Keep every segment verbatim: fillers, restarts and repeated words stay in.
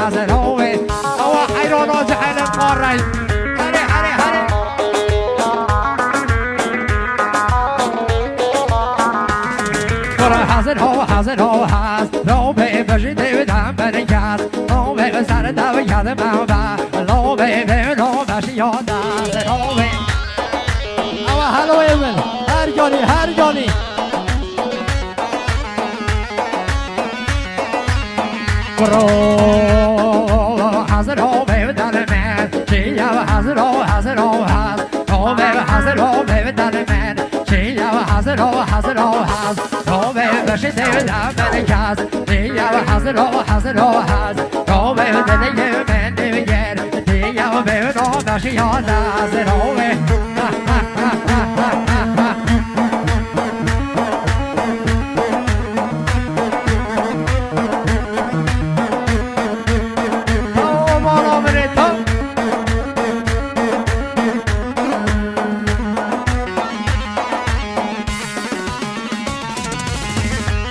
hazir ove. Awa heyran o cehilin qarrey. Hare, hare, hare. Kura hazir ho, hazir ho, hazir ove. Bejî devdan bergaz. Ove, ser dav yadım ava. Ove, be, lo, baş yoda. Hazir ove. Awa halo evin. Her canî, her canî. Kuro hazir ol, bevdal men. Çiya hazir ol, hazir ol, haz. O bev hazir ol, bevdal men. Çiya hazir ol, hazir ol, haz. O bev başı devda ben kaz. Çiya hazir ol, hazir ol, haz. O bev deli yemen devger. Çiya bev no başı yolda hazir ol. Tamam, aman amire, tam.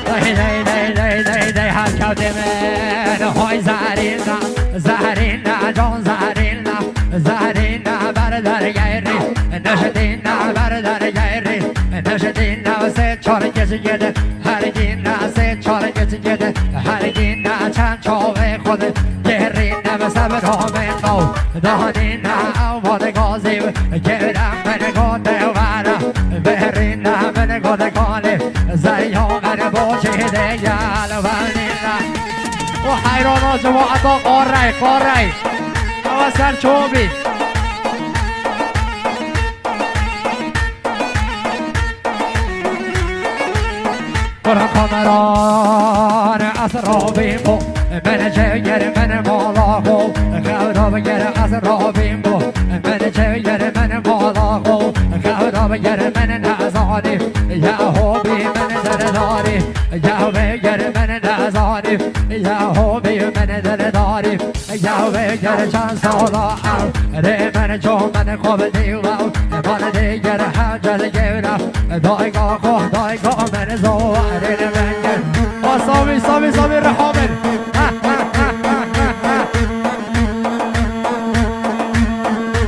Ley, ley, ley, ley, ley, ley, her kevdê min, hoy zarîna, zarîna, can zarîna, zarîna, berdar geyri, neşdîna, berdar geyri, neşdîna, sê çar gece gede, her gîna, sê çar gece gede, her gîna, çend çavê xwede, Sever homê taw, danî ne ew van gazî, kêrem min gote were, berî ne min gote kalê, zerya min boçî de gel velî ne. O heyrana cemaata qarey, qarey. Ewa ser çobî. Kura kameran ez rabîm bo, min cewger min mala xo, xewra biger ez rabîm bo, min cewger min mala xo, xewra biger min nezanî, ya hobî min derdarî, ya biger min nezanî, ya hobî min derdarî. Ya vê ger çend sala ew, rê min co min xwe bi dîw ew, min dîger hecel gewra, dayka xwe, dayka min zo, rê min ger. O Samî, Samî, Samî, reha min.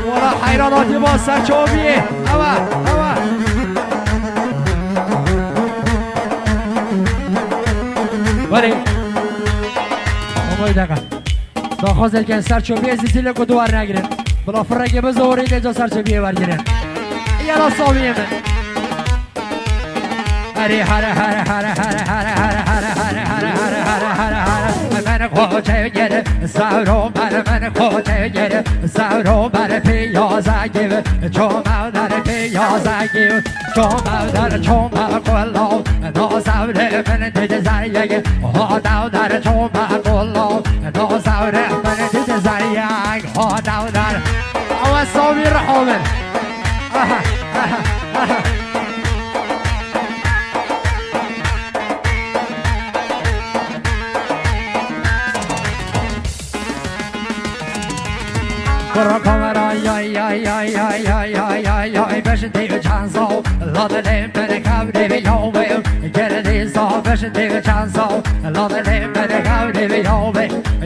Wala heyran hatî ba ser çaviyê. Ewa, ewa. Were. Ama bir dakika. Daxwaz dikin ser çopiyê zî zîlê ku duwar negirin. Bila firrekê bi zorî lê ca ser çopiyê wergirin. Yala Samiyê min. Herî here here here here here here here here here here here here here. Min xo çev gir, sewro ber, min xo çev gir, sewro ber piyaza giv, çom ew der piyaza giv. Çom ew der çom ew kulav, no sewrê min dide zeriyek. Hot ew der çom ew kulav, no sewrê min dide zeriyek. Hot ew der. Ew Samî reho min. Aha, aha, aha. Kura kamera yay yay yay yay yay yay yay yay. Beş div çanzo, la dilê min kevdê bi yaw bi. Gerdî sa beş div çanzo, la dilê min kevdê bi yaw bi.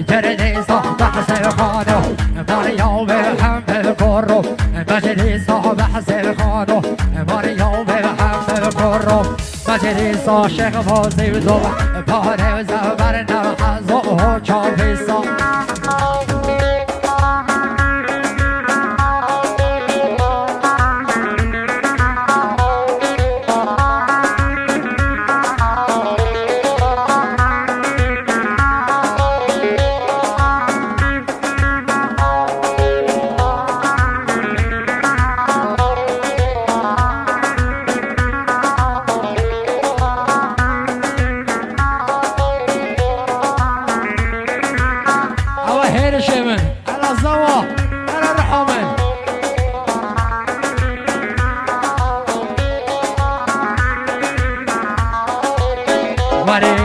Gerdî sa behsê xano, mari yaw bi hem bi koro. Meclî sa behsê xano, mari yaw bi hem bi koro. Meclîsa Şêx Fazîl Dom, pare û zever ne hezo ho çavîsa. Ew hêrişê min. Ela zawa. Ela riha min. Warê